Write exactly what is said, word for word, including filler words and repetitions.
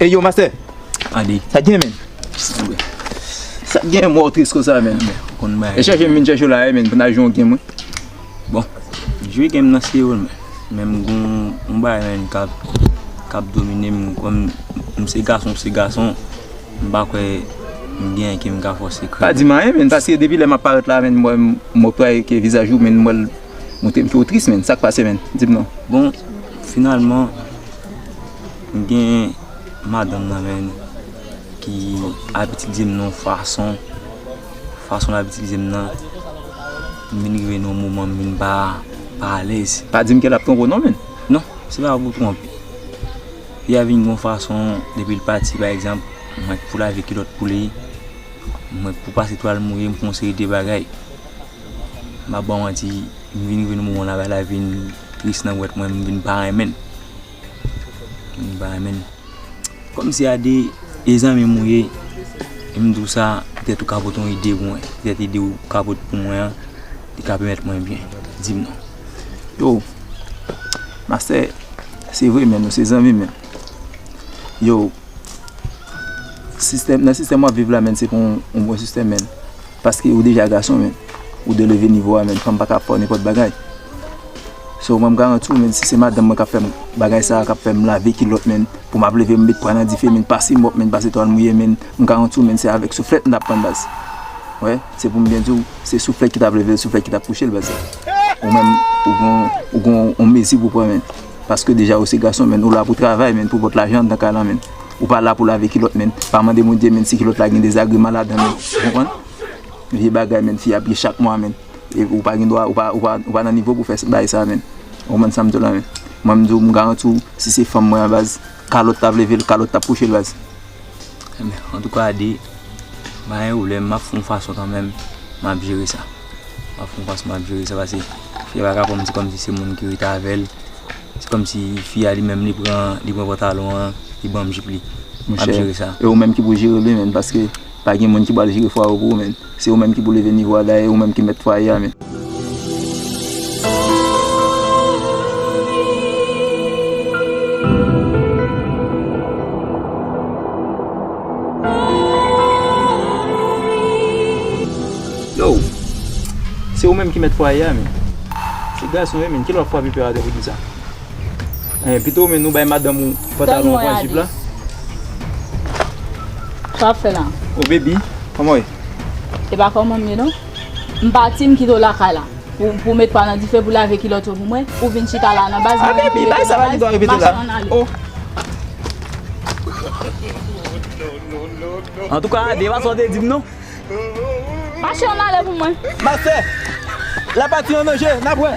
Ey, yo, mastè. Ade. Sa gen, men? Sa gen, mwen tris konsa, men. Konn bagay. E chèche m vin chèche w la, men, pou n al jwe yon game, wi. Bon, jwe game nan serye, men. Men m gon yon bagay, men, k ap, k ap domine m. Kòm m se gason, m se gason, m pa kwè m gen anyen ke m ka fè w sekrè. Pa di m anyen, men, paske depi lè m ap parèt la, men, mwen, m, m wè ke vizaj ou, men, mwen, montre m ke w tris, men. Sa k pase, men? Di m non. Bon, finalman, m gen madanm nan, men, ki ap itilize m nan yon fason, fason l ap itilize m nan, m vin rive nan yon moman m vin pa, pa alèz. Pa di m ke l ap twonpe w non, men. Non, se pa pou twonpe. Fi a vin gon fason, depi l pati, pa egzanp, mwen pou lave kilòt pou li, mwen pou pase twal mouye, m fè yon seri de bagay. M pa ba w manti, m vin rive nan moman la, bagay la vin tris nan gwèt mwen, m vin pa renmen l. M vin pa renmen l. Kòmsi a de, e zanmi m ou ye, e m di w sa, petèt ou ka pote yon ide pou mwen. Petèt ide ou ka pote pou mwen an, li ka pèmèt mwen byen. Di m non. Yo, mastè, se vre, men, nou se zanmi, men. Yo, sistèm, nan sistèm w ap viv la, men, se pa yon, yon bon sistèm, men. Paske ou deja gason, men. Ou dwe leve nivo a, men. Fanm pa ka fè w nenpòt bagay. So, mwen, m garanti w, men, si se madanm mwen k ap fè m bagay sa a, k ap fè m lave kilòt, men, pou m ap leve, m met pwa nan dife, men, pase mòp, men, pase twal mouye, men, m garanti w, men, se avèk souflèt m t ap prann, baz. Wè, se pou m byen di w, se souflèt ki t ap leve l, souflèt ki t ap kouche l, baz. Ou menm, ou gon, ou gon yon mezi pou pran, men. Paske deja ou se gason, men, ou la pou travay, men, pou pot lajan anndan kay lan, men. Ou pa la pou lave kilòt, men. Pa mande Bondye, men, si kilòt la gen dezagreman ladan, men. Ou konprann? Vye bagay, men, fi ap ye chak mwa, men. E ou pa gen dwa, ou pa, ou pa, ou pa nan nivo pou fè bagay sa, men. Ou konprann sa m di w la, men. Mwen, m di w, m garanti w, si se fanm mwen an, baz, kalòt t ap leve l, kalòt t ap kouche l, baz. Ebyen, antouka, Ade, pa gen pwoblèm, m ap fè yon fason kanmenm, m ap jere sa. M ap fè yon fason, m ap jere sa, paske fi a pa ka pran m, se kòmsi se moun ki rete avè l. Se kòmsi fi a li menm, li pran, li pran pantalon an, li ban m jip li. M ap jere sa. E ou menm ki pou jere li, men, paske pa gen moun ki pral jere fwaye w pou ou, men. Se ou menm ki pou leve nivo a, dayè ou menm ki mèt fwaye a, men. Yo, se ou menm ki mèt fwaye a, men. Se gason, wi, men. Kilè w ap frape pè atè pou di sa? Eh, pito, men, nou bay madanm ou pantalon an pran jip la. Sa w ap fè la? Oh, baby, kòman w ye? E pa kòman m ye, non. M pati, m kite w lakay la. Pou, pou w met pwa nan dife, pou lave kilòt yo pou mwen, ou vin chita la nan baz, ah, mwen vin baby, bay sa pa gen dwa repete la. Mache ann ale. Oh. Antouka, Ade, pa sa w te di m non. Mache ann ale pou mwen. Mastè, la pati an danje, n ap wè.